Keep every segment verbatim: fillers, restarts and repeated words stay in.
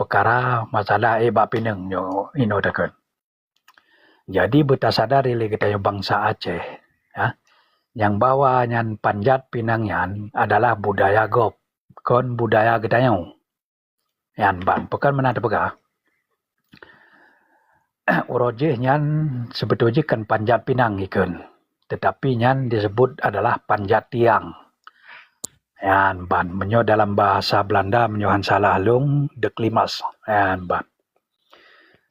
peukara masalah ék bak pineung nyoe inoe takheun. Jadi beutasadari lé geutanyoe bansa Aceh, ya, nyang bahwa nyan panjat pinang nyan adalah budaya gob, kon budaya geutanyoe. Nyan ban, pakon meunan teupeugah. Uroe jih nyan seubeutôi jih kon panjat pinang ikheun, teutapi nyan disebut adalah panjat tiang. Nyan ban, meunyoe dalam bahasa Belanda, meunyoe han salah lôn, de klimas. Nyan ban.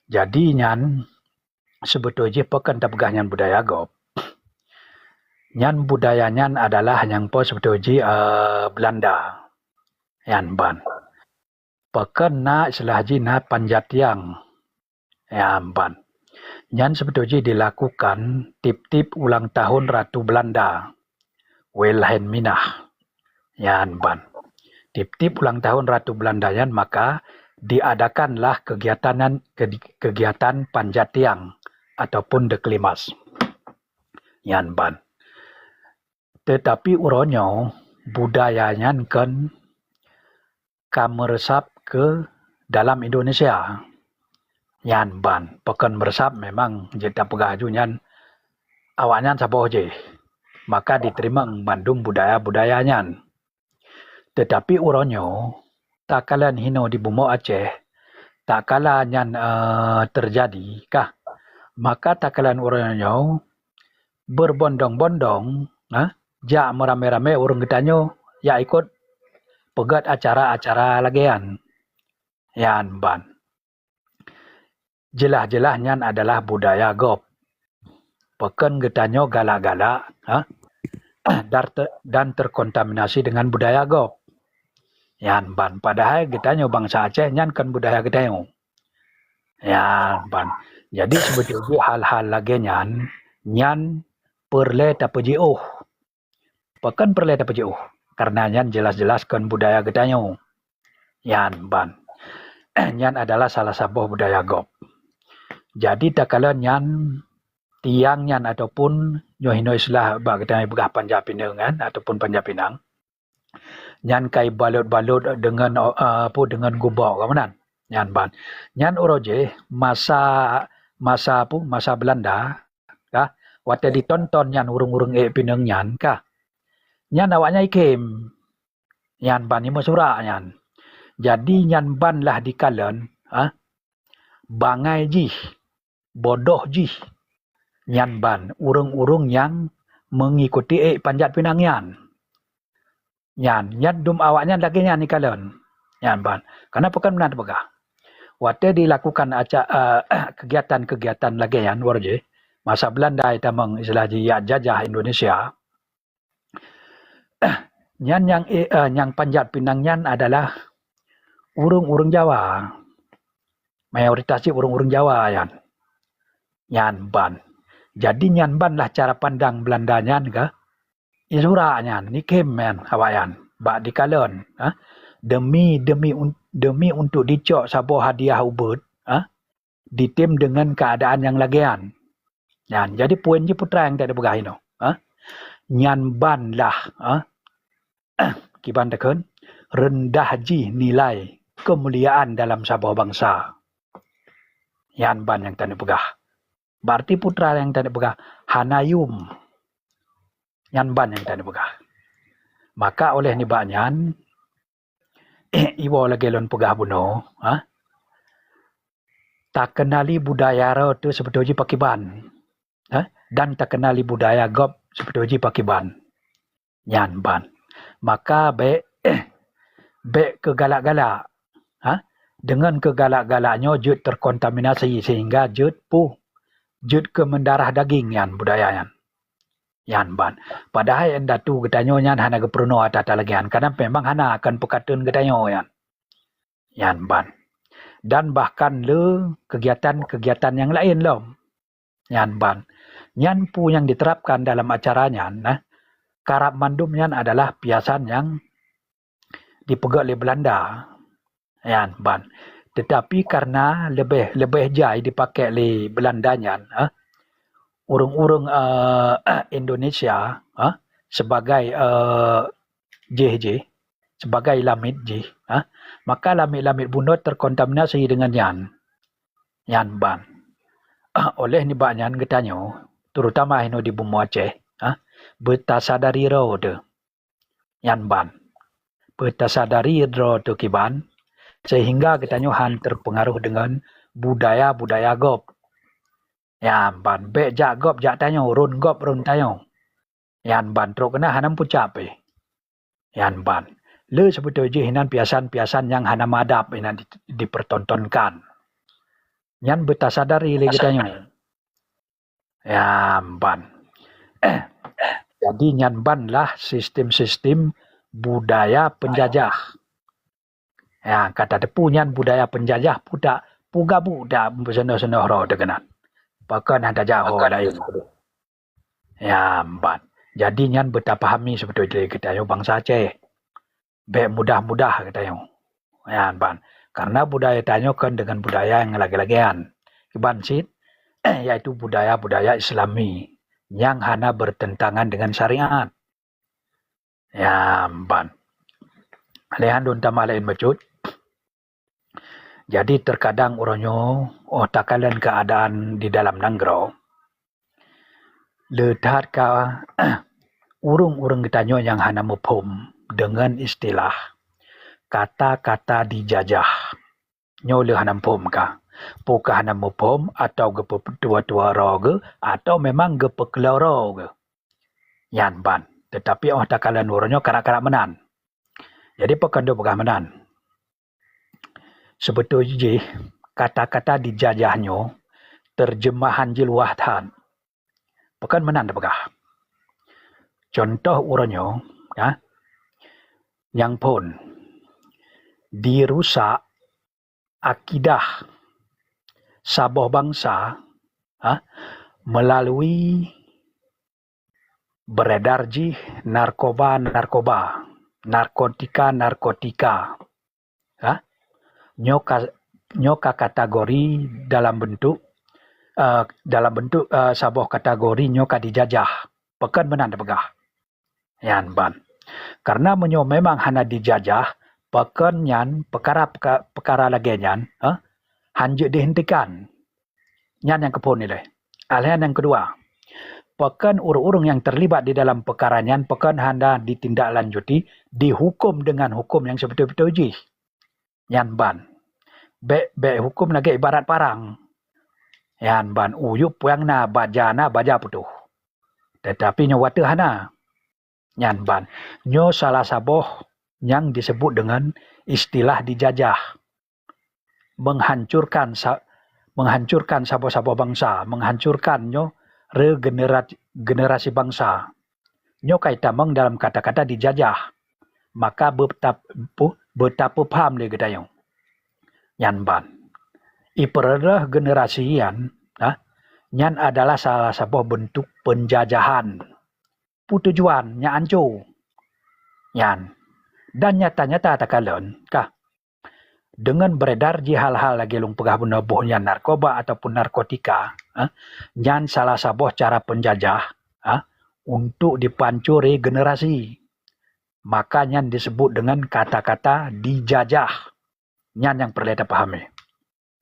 Jadi nyan seubeutôi jih pakon tapeugah nyan budaya gob. Nyan budaya nyan adalah nyang po seubeutôi jih, eh, Belanda. Nyan ban. Pakon na istilah jih na panjat tiang. Nyan ban. Nyan seubeutôi jih dilakukan tiep-tiep ulang tahun Ratu Belanda, Wilhelmina. Nyan ban. Tiep-tiep ulang tahun Ratu Belanda nyan maka diadakanlah kegiatan nyan, ke-, kegiatan panjat tiang ataupun de klimas. Nyan ban. Teutapi uroe nyoe budaya nyan kon ka meureusab keu dalam Indonesia. Nyan ban, pakon meureusab memang jeuet tapeugah aju nyan awaknyan saboh jih. Maka diteurimong bandum budaya-budaya nyan. Teutapi uroe nyoe, takalon hinoe di bumoe Aceh, takala nyan, eh, teujadi kah, maka takalon uroe nyoe, beubondong-bondong, eh, jak meuramé-ramé ureuëng geutanyoe jak ikot peugét acara-acara lagée nyan. Nyan ban. Jeulaih-jeulaih nyan adalah budaya gob. Pakon geutanyoe galak-galak, ha? Dan te-, dan terkontaminasi dengan budaya gob. Nyan ban, padahai geutanyoe bansa Aceh nyan kon budaya geutanyoe. Nyan ban. Jadi seubeutôi jih hal-hal lagée nyan, nyan peureulée tapeujiôh. Pakon peureulée tapeujiôh? Karena nyan jeulaih-jeulaih kon budaya geutanyoe. Nyan ban. Nyan adalah salah saboh budaya gob. Jadi takalon nyan tiang nyan ataupun nyoe hinoe istilah bak geutanyoe peugah panjat pinang nyan ataupun panjat pinang. Nyan ka ibalot-balot deungon, eh, apa, deungon gubok ka meunan. Nyan ban. Nyan uroe jih masa, masa apa, masa Belanda, ka, watée ditonton nyan ureuëng-ureuëng ék pinang nyan ka. Nyan awaknyan ikhém. Nyan ban imeusurak nyan. Jadi nyan ban lah dikalon, ha? Bangai jih, bodoh jih. Nyan ban ureuëng-ureuëng nyang meungikuti ék panjat pinang nyan. Nyan, nyan dum awaknyan lagée nyan ikalon. Nyan ban. Karena pakon meunan teupeugah. Watée dilakukan aca-, eh, kegiatan-kegiatan lagée nyan, uroe jih, masa Belanda itamong istilah jih jak jajah Indonesia, nyan nyang, eh, nyang panjat pinang nyan adalah ureuëng-ureuëng Jawa. Mayoritas jih ureuëng-ureuëng Jawa nyan. Nyan ban. Jadi nyan ban lah cara pandang Belanda nyan ka. Isurak nyan, ikhém nyan awaknyan bak dikalon, ha? Demi, demi un-, demi untuk dicok saboh hadiah ubit, ha? Ditem deungon keuadaan nyang lagée nyan. Nyan, jadi poin jih peue nyang teupeugah inoe, ha? Nyan ban lah, ha? Kiban takheun, rendah jih nilai keumuliaan dalam saboh bansa. Nyan ban nyang taneuk peugah. Berarti peue nyang taneuk peugah, hana yum. Nyan ban nyang taneuk peugah. Maka oleh nibak nyan, iwoe lagée lôn peugah bunoe, ha? Takeunali budaya droe teuh seubeutôi jih pakiban, ha? Dan takeunali budaya gob seubeutôi jih pakiban. Nyan ban. Maka bék, bék keugalak-galak, ha? Deungon keugalak-galak nyoe jeuet terkontaminasi sehingga jeuet puh, jeuet keu meudarah daging nyan budaya nyan. Nyan ban. Padahai indatu geutanyoe nyan hana geupeurunoe ata-ata lagée nyan, karena memang hana kon peukateun geutanyoe nyan. Nyan ban. Dan bahkan le kegiatan-kegiatan nyang laén lom. Nyan ban. Nyan peue nyang diterapkan dalam acara nyan, nah, karab mandum nyan adalah piasan nyang dipeugét lé Belanda. Nyan ban. Tetapi karena leubeh, leubeh jai dipakai lé Belanda nyan, eh, ureuëng-ureuëng, eh, Indonesia, eh, sebagai, eh, jih-jih, sebagai lamiet jih, ha, maka lamiet-lamiet bunoe terkontaminasi dengan nyan. Nyan ban. Oleh nibak nyan geutanyoe, terutama hinoe di bumoe Aceh, ha, beutasadari droe teuh. Nyan ban. Beutasadari droe teuh kiban, sehingga geutanyoe han terpengaruh dengan budaya-budaya gob. Nyan ban. Bék jak gob jak tanyoe, rôn gob rôn tanyoe. Nyan ban trok keunan hana meupucap pih. Nyan ban. Le seubeutôi jih inan piasan-piasan nyang hana meudab inan di-, dipertontonkan. Nyan beutasadari lé geutanyoe. Nyan ban. Jadi nyan ban lah sistem-sistem budaya penjajah. Ya, ka tateupeue nyan budaya penjajah putak pugabuk dak seunoh-seunoh roh teuh keunan. Pakon hana tajak ho Pakon. Dayeuh. Ya, ban. Jadi nyan beutapahami seubeutôi lé geutanyoe bansa Aceh. Bék mudah-mudah geutanyoe. Nyan ban. Karena budaya tanyoe kon dengan budaya nyang lagée-lagée nyan. Kiban cit, yaitu budaya-budaya Islami nyang hana bertentangan dengan syariat. Nyan ban. Lé han lôn tamah laén bacut. Jadi terkadang uroe nyoe, oh takalon keadaan di dalam nanggroe, le that ka ureuëng-ureuëng geutanyoe nyang hana muphom dengan istilah kata-kata dijajah. Nyoe le hana muphom ka. Peu ka hana muphom atau geupeutuwa-tuwa roe geuh atau memang geupeukeularo roe geuh. Nyan ban. Tetapi oh takalon uroe nyoe karab-karab meunan. Jadi pakon lôn peugah meunan? Seubeutôi jih kata-kata dijajah nyoe teurjeumahan jih luwah that. Pakon meunan tapeugah? Cuntoh uroe nyoe, ya, nyang phon dirusak akidah saboh bansa, ha, melalui beredar jih narkoba-narkoba, narkotika-narkotika. Ha? Nyoe ka, nyoe ka kategori dalam bentuk, eh, dalam bentuk, eh, saboh kategori nyoe ka dijajah. Pakon meunan tapeugah? Nyan ban. Karena meunyoe memang hana dijajah, pakon nyan peukara-, peka-, peukara lagée nyan, eh, han jeuet dihentikan. Nyan nyang keuphon ilée. Alasan nyang keudua, pakon ureuëng-ureuëng nyang terlibat di dalam peukara nyan pakon hana ditindaklanjuti, dihuköm dengan huköm nyang sibeutôi-beutôi jih. Nyan ban. Bék, bék huköm lagée ibarat parang. Nyan ban, u yup puang na, baja na, baja putôh. Tetapi nyoe watée hana. Nyan ban. Nyoe salah saboh nyang disebut dengan istilah dijajah. Menghancurkan sa-, menghancurkan saboh-saboh bansa, menghancurkan nyoe regenerat-, generasi bansa. Nyoe ka itamong dalam kata-kata dijajah. Maka beutap-, pu-, beutapeupaham lé geutanyoe. Nyan ban. Ipeureuloh generasi nyan, ha, nyan adalah salah saboh bentuk penjajahan. Peue tujuan nyan anco. Nyan. Dan nyata-nyata takalon, kah, dengan beredar jih hal-hal lagée lôn peugah bunoe boh nyan narkoba ataupun narkotika, eh, nyan salah saboh cara penjajah, eh, untuk dipancuri generasi. Maka nyan disebut dengan kata-kata dijajah. Nyan nyang peureulée tapahami.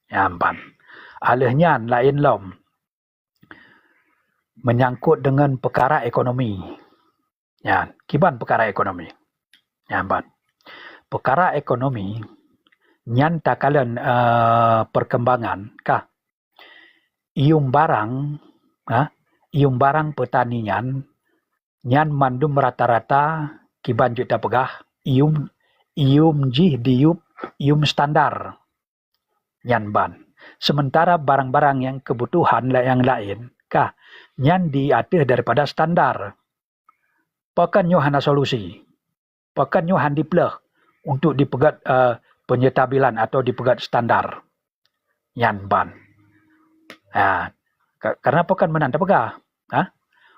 Nyan ban. Aleuh nyan laén lom. Menyangkut dengan peukara ekonomi. Nyan, kiban peukara ekonomi. Nyan ban. Peukara ekonomi nyan takalon, eh, perkembangan kah. Ium barang, ha, ium barang peutani nyan, nyan mandum rata-rata kiban jeuet tapeugah ium, ium jih diyueb ium standar. Nyan ban. Sementara barang-barang nyang keubutuhan la-, nyang laén, kah, nyan di ateueh daripada standar. Pakon nyoe hana solusi? Pakon nyoe han dipleuh untuk dipeugét, eh, penyetabilan atau dipeugét standar? Nyan ban. Ha, ka-, karena pakon meunan tapeugah? Ha?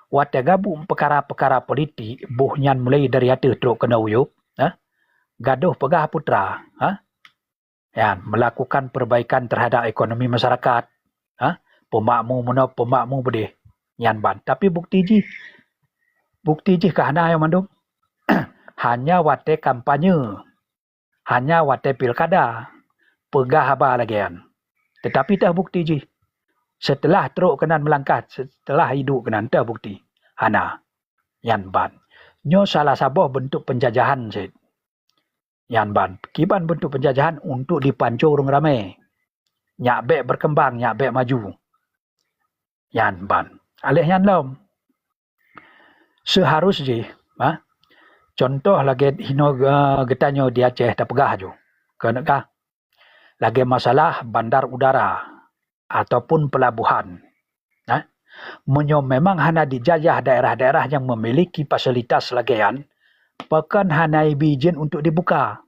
Watée gabuk peukara-peukara politik, boh nyan mulai dari ateueh trok keunoe u yup, ha? Gadôh peugah putra, ha? Nyan, melakukan perbaikan terhadap ekonomi masyarakat. Ha? Peumakmu meunoe, peumakmu beudeh. Nyan ban. Tapi bukti jih, bukti jih ka hana nyoe mandum. hanya watée kampanye, hanya watée pilkada peugah haba lagée nyan. Teutapi teuh bukti jih, seuteulah trok keunan meulangkah, seuteulah iduek keunan teuh bukti hana. Nyan ban. Nyoe salah saboh beuntuk peunjajahan cit. Nyan ban. Kiban beuntuk peunjajahan untuk dipanco ureuëng ramé. Nyak bék beukeumbang, nyak bék maju. Nyan ban. Aléh nyan lom, seuharus jih, ha? Contoh lagée hinoe, eh, geutanyoe di Aceh tapeugah ju. Keuneukah lagée masalah bandar udara ataupun peulabuhan. Nah, meunyoe memang hana dijajah daerah-daerah nyang memiliki fasilitas lagée nyan, pakon hana ibi izin untuk dibuka.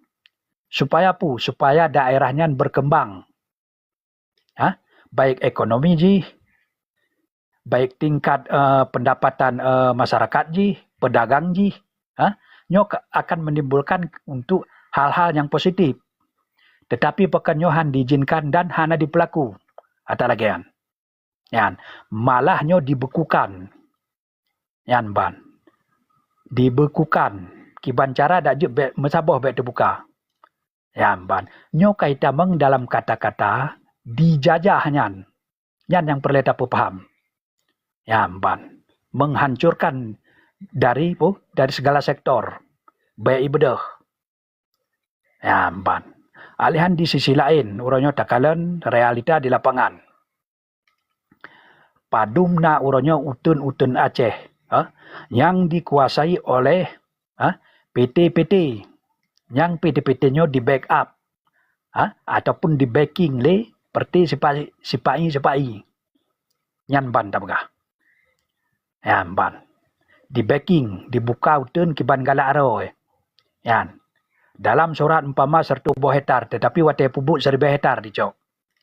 Supaya pu, supaya daerah nyan berkembang. Ha? Baik ekonomi jih, baik tingkat, eh, pendapatan, eh, masyarakat jih, pedagang jih, ha? Nyoe ka-, akan menimbulkan untuk hal-hal yang positif. Tetapi pakon nyoe han diizinkan dan hana dipeulaku. Ata lagée nyan. Nyan, malah nyoe dibekukan. Nyan ban. Dibekukan. Kiban cara dak jeuet bék meusaboh bék teubuka. Nyan ban. Nyoe ka itamong dalam kata-kata dijajah nyan. Nyan nyang peureulée tapeupaham. Nyan ban. Menghancurkan dari, pu, dari segala sektor. Bék ibeudôh. Nyan ban. Aléhan di sisi laén, uroe nyoe takalon realita di lapangan. Padum na uroe nyoe uteuen-uteuen Aceh, ha, nyang dikuasai oleh, ha, P T-P T, nyang P T-P T nyoe di-backup, ha, ataupun di-backing lé seperti sipa-, sipai-sipai. Nyan ban tapeugah. Nyan ban. Di-backing, dibuka uteuen kiban galak aroe. Nyan. Dalam surat umpama seratus boh hektar, tetapi watée peubuet seribu hektar dicok.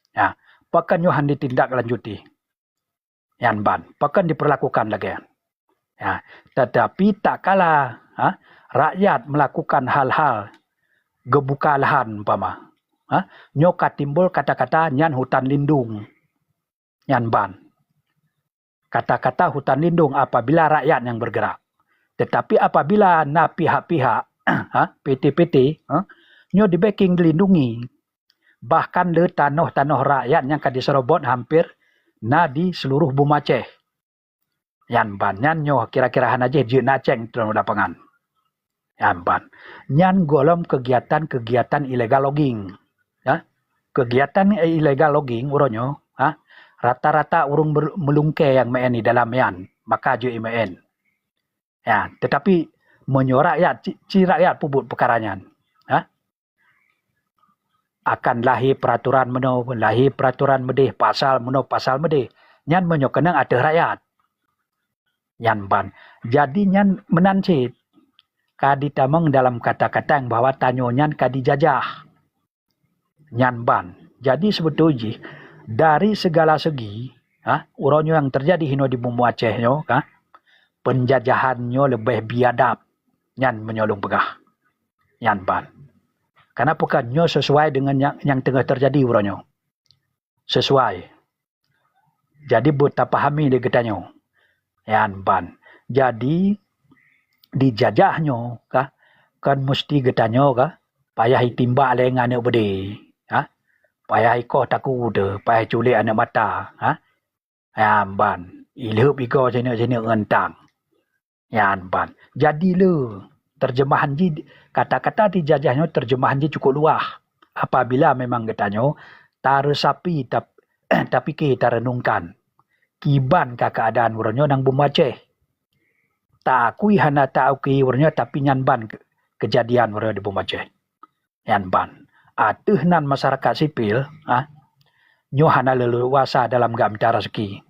Ya, pakon nyoe han ditindaklanjuti. Nyan ban, pakon diperlakukan lagée nyan. Ya, tetapi tak kala, ha, rakyat melakukan hal-hal geubuka lahan umpama, ha, nyoe ka timbul kata-kata nyan hutan lindung. Nyan ban. Kata-kata hutan lindung apabila rakyat nyang bergerak. Tetapi apabila na pihak-pihak, ha, P T-P T, ha, nyoe di-backing, dilindungi, bahkan le tanoh-tanoh rakyat nyang ka diseurobot hampir na di seluruh bumoe Aceh. Nyan ban, nyan nyoe kira-kira hana jih jeuet na céng teuh lapangan. Nyan ban. Nyan gohlom kegiatan-kegiatan illegal logging. Ya. Kegiatan illegal logging uroe nyoe, ha, rata-rata ureuëng ber-, meulungkée nyang meu'en di dalam nyan, maka jeuet meu'en. Ya, tetapi meunyoe rakyat, ci, ci rakyat peubuet peukara nyan, ha, akan lahé peuratoran meunoe, lahé peuratoran meudeh, pasal meunoe, pasal meudeh. Nyan meunyoe keunong ateueh rakyat. Nyan ban. Jadi nyan meunan cit ka ditamong dalam kata-kata bahwa tanyoe nyan ka dijajah. Nyan ban. Jadi seubeutôi jih dari segala segi, ha, uroe nyoe nyang teujadi hinoe di bumoe Aceh nyoe, ka, peunjajahan nyoe leubeh biadab. Nyan meunyoe lôn peugah. Nyan ban. Kenapa kan nyoe sesuai dengan nyang, nyang teungoh teujadi uroe nyoe. Sesuai. Jadi beutapahami lé geutanyoe. Nyan ban. Jadi dijajah nyoe ka, kan musti geutanyoe ka payah itimbak lé ngon aneuk beudé, ha? Payah ikoh takue teuh, payah culek aneuk mata, ha? Nyan ban. Ilheueb igoe sineuk-sineuk ngon tang. Nyan ban. Jadi le, terjemahan jih, kata-kata dijajah nyoe terjemahan jih cukup luwah. Apabila memang geutanyoe tareusapi, tap-, tapike, tarenungkan kiban ka keuadaan uroe nyoe nang bumoe Aceh. Taakui hana taakui uroe nyoe, tapi nyan ban ke-, keujadian uroe nyoe di bumoe Aceh. Nyan ban. Ateueh nan masyarakat sipil, ha, nyoe hana leuluwasa dalam gak mita raseuki.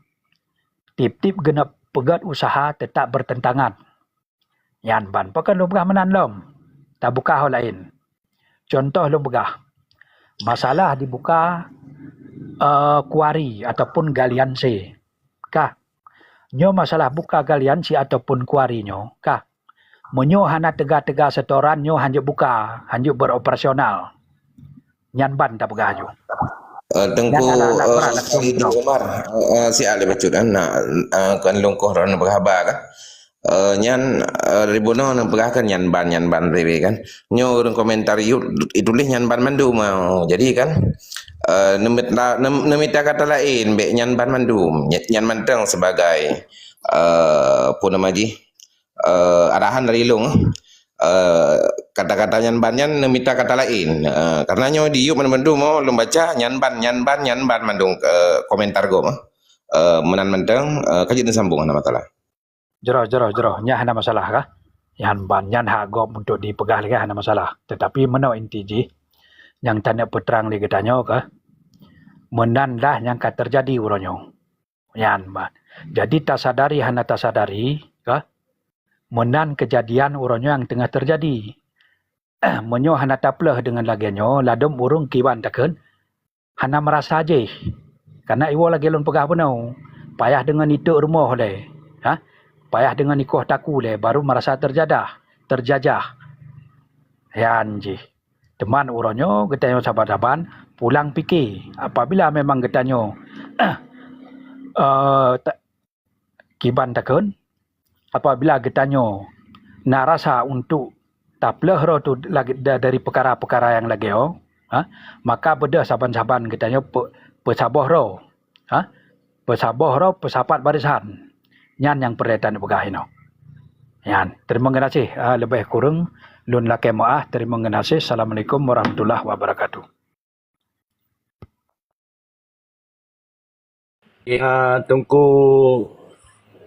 Tiep-tiep geuneup peugét useuha teutap beurteuntangan. Nyan ban. Pakon lôn peugah meunan lom? Tabuka ho laén. Cuntoh lôn peugah, masalah dibuka, eh, kuari ataupun galian se. Kah? Nyoe masalah buka galian se ataupun kuari nyoe, kah? Meunyoe hana teuga-teuga setoran nyoe hanjeuet buka, hanjeuet beroperasional. Nyan ban tapeugah ju. Eh, Teungku, Nyan anak-anak eh, berat langsung Khalid droe. Umar, eh, eh, siat lé bacut, eh, nak, eh, kan lungkoh droe peugah haba kan. Eh, nyan, eh, ribono neupeugah kan nyan ban, nyan ban ribe kan. Nyoe ureuëng komentar yub ituléh nyan ban mandum. Oh, jadi kan, eh, neumit-, nem-, neumita kata laén, bék nyan ban mandum. Nya-, nyan mantong sebagai, eh, apa nama jih, eh, arahan dari lôn. Eh, kata-kata nyan ban nyan neumita kata laén. Eh, karena nyoe di yub mandum, oh, lôn baca nyan ban, nyan ban, nyan ban mandum, eh, komentar gob. Eh, meunan mantong, eh, ka jeuet neusambung, hana masalah. Jroh, jroh, jroh. Nyan hana masalah kah? Nyan ban, nyan hak gob untuk dipeugah lagée hana masalah. Tetapi meunoe inti jih, nyang taneuk peutrang lé geutanyoe kah? Meunan lah nyang ka teujadi uroe nyoe. Nyan ban. Jadi tasadari hana tasadari kah? Meunan keujadian uroe nyoe nyang teungoh teujadi. Meunyoe hana tapeuleueh deungon lagée nyoe, ladom ureuëng kiban takheun, hana meurasa jih. Karena iwoe lagée lôn peugah bunoe, payah deungon iteuk rumoh lé, ha? Payah deungon ikoh taku lé, baru meurasa terjadah, terjajah. Nyan jih. Teuma uroe nyoe geutanyoe saban-saban pulang pike. Apabila memang geutanyoe, eh, ta-, kiban takheun, apabila geutanyoe na rasa untuk tapeuleueh roh tu lagée da-, dari peukara-peukara nyang lagée nyoe, ha, maka beudôh saban-saban geutanyoe pe-, peusaboh roh, ha, peusaboh roh, peusapat barisan. Nyan nyang peureulée taneuk peugah inoe. Nyan, teurimong geunaséh, ha, leubeh kureueng lôn lakée meuáh. Teurimong geunaséh. Assalamualaikum warahmatullahi wabarakatuh. Ya, Teungku,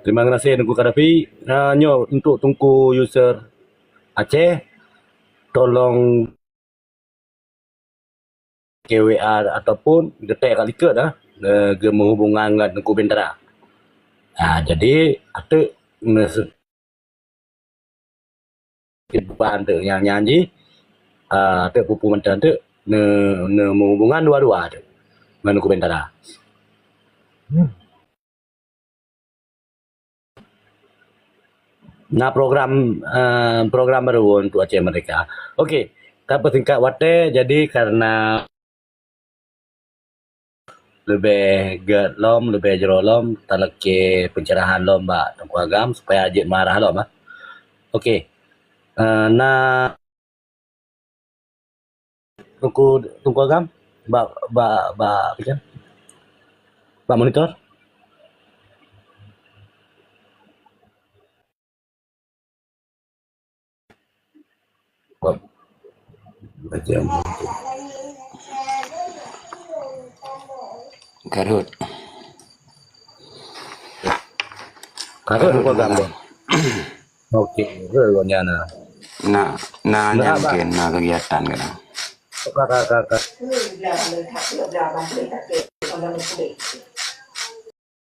terima kasih Teungku Kadafi. Ah, nyoe untuk Teungku user Aceh, tolong ke W A ataupun geutek kat likot dah, eh, geumeuhubungan ngon Teungku Bintara. Ah, jadi, ateuk meus-, Kiban teuk nyang nyan jih, ah, teuk pupu mantong teuk ne, ne meuhubungan dua-dua teuk ngon Teungku Bintara. Na program, eh, program baru untuk Aceh Merdeka. Okey, ka peusingkat watée, jadi karena leubeh gét lom, leubeh jroh lom, talakée pencerahan lom bak Teungku Agam supaya jeuet marah lom, ah. Okey. Eh, na Teungku, Teungku Agam, bak, bak, bak, apa je? Bak monitor? Karut. Karut Teungku Agam deh. Okey, ke gobnyan na. Na, na, na, mungkin na kegiatan kadang. Ka, ka, ka, ka.